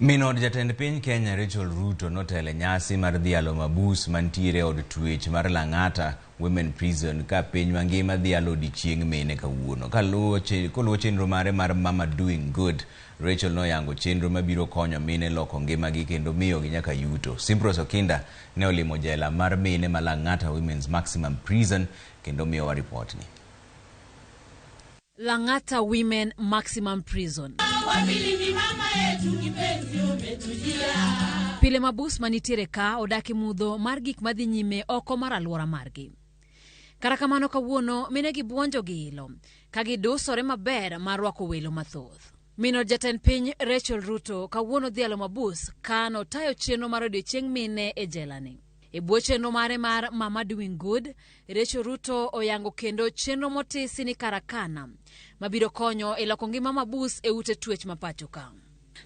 Min od jatend piny Kenya Rachel Ruto notelo e nyasi mar dhialo mabus mantiere e od twech mar Lang'ata Women Prison ka piny mangima dhialo odiochieng mine kawuono. Koluwo chenro mare mar Mama Doing Good, Rachel noyango chenro mabiro konyo mine loko ngimagi kendo miyogi nyaka yuto. Simprose Okinda ne olimo jela mar mine ma Lang'ata Women's Maximum Prison kendo miyowa ripotni. Lang'ata Women Maximum Prison. Pile mabus manitiere ka odak e mudho mar gik madhi nyime oko mar alwora margi. Kata kamano kawuono mine gi buonjo gi ilo ka gidusore maber mar rwako welo mathoth. Min od jatend piny Rachel Ruto kawuono dhialo mabus ka notayo chenro mar odiochieng' mine e jela ni. E bwo chenro mare mar Mama Doing Good, Rachel Ruto oyango kendo chenro motisi ni Karakana mabiro konyo e loko ngima mabus e ute twech ma pacho ka.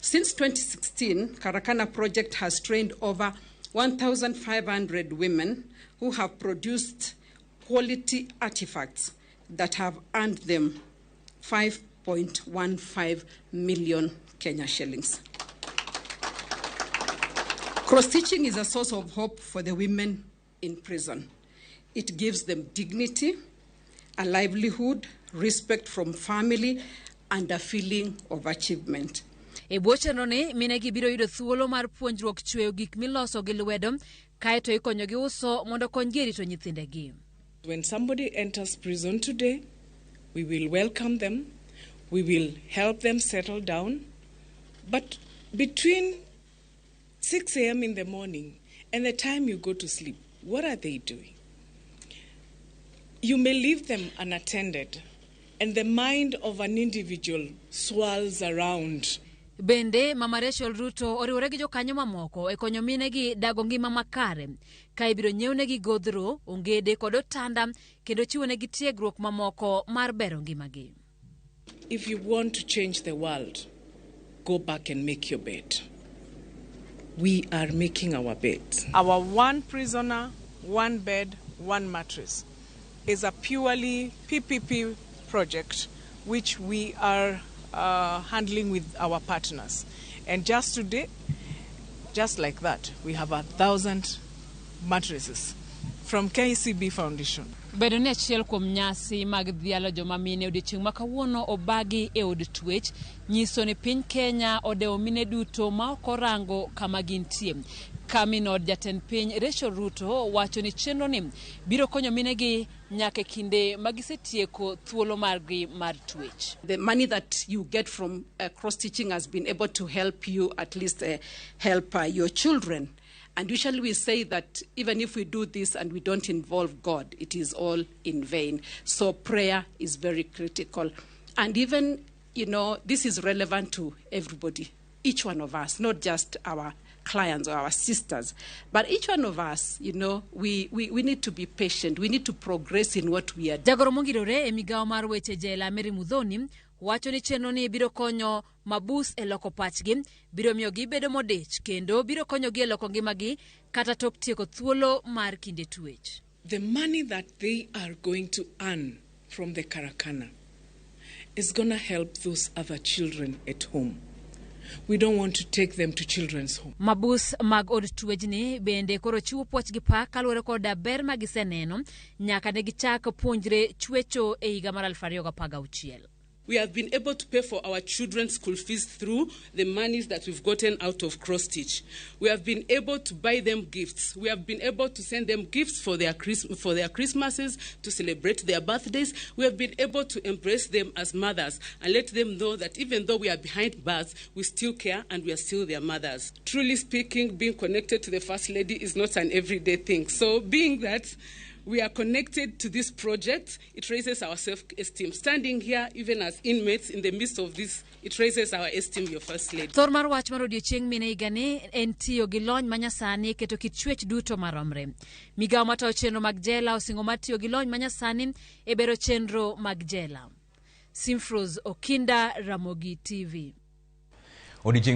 Since 2016, Karakana project has trained over 1,500 women who have produced quality artifacts that have earned them 5.15 million Kenya shillings. Cross-stitching is a source of hope for the women in prison. It gives them dignity, a livelihood, respect from family, and a feeling of achievement. E bwo chenro ni, mine gi biro yudo thuolo mar puonjruok chweyo gik miloso gi lwedo kaeto ikonyogi uso mondo okonygi e rito nyithindegi. When somebody enters prison today, we will welcome them, we will help them settle down. But between 6 a.m. in the morning and the time you go to sleep, what are they doing? You may leave them unattended, and the mind of an individual swirls around. Bende, Mama Rachel Ruto oriwore gi jokanyo mamoko e konyo minegi dago ngima makare ka ibiro nyiewnegi godhro, ongede kod otanda kendo chiwonegi tiegruok mamoko mar bero ngimagi. If you want to change the world, go back and make your bed. We are making our beds. Our one prisoner, one bed, one mattress is a purely PPP project which we are handling with our partners. And just today, just like that, we have 1,000 mattresses from KCB Foundation. Bedo ni achiel kuom nyasi mag dhialo joma mine odiochieng' ma kawuono obagi e od twech nyiso ni piny Kenya odewo mine duto ma ok orango kama gintie. Ka min od jatend piny Rachel Ruto wacho ni chenro ni biro konyo minegi nyaka e kinde ma gisetieko thuolo margi mar twech. The money that you get from cross-stitching has been able to help you at least help your children. And usually we say that even if we do this and we don't involve God, it is all in vain. So prayer is very critical. And even, this is relevant to everybody, each one of us, not just our clients or our sisters, but each one of us, we need to be patient. We need to progress in what we are doing. Jagoro mongirore e migawo mar weche jela Mary Muthoni wacho ni chenro ni biro konyo mabus e loko pachgi, biro miyo gibedo modich kendo biro konyogi e loko ngimagi kata tok tieko thuolo mar kinde twech. The money that they are going to earn from the Karakana is going to help those other children at home. We don't want to take them to children's home. Mabus mag od twechni bende koro chiwo puoch gi pak kaluwore kod ber ma giseneno nyaka ne gichak puonjre chwecho e higa mar 2016. We have been able to pay for our children's school fees through the monies that we've gotten out of cross stitch. We have been able to buy them gifts. We have been able to send them gifts for their Christmases, to celebrate their birthdays. We have been able to embrace them as mothers and let them know that even though we are behind bars, we still care and we are still their mothers. Truly speaking, being connected to the First Lady is not an everyday thing. So being that we are connected to this project, it raises our self-esteem. Standing here, even as inmates in the midst of this, it raises our esteem, your First Lady. Thor mar wach mar odiochieng' mine higani en tiyo gi lony manyasani e keto kit chwech duto maromre. Migawo matayo chenro mag jela osingo mar tiyo gi lony manyasani e bero chenro mag jela. Simfrose Okinda, Ramogi TV. Odiochieng'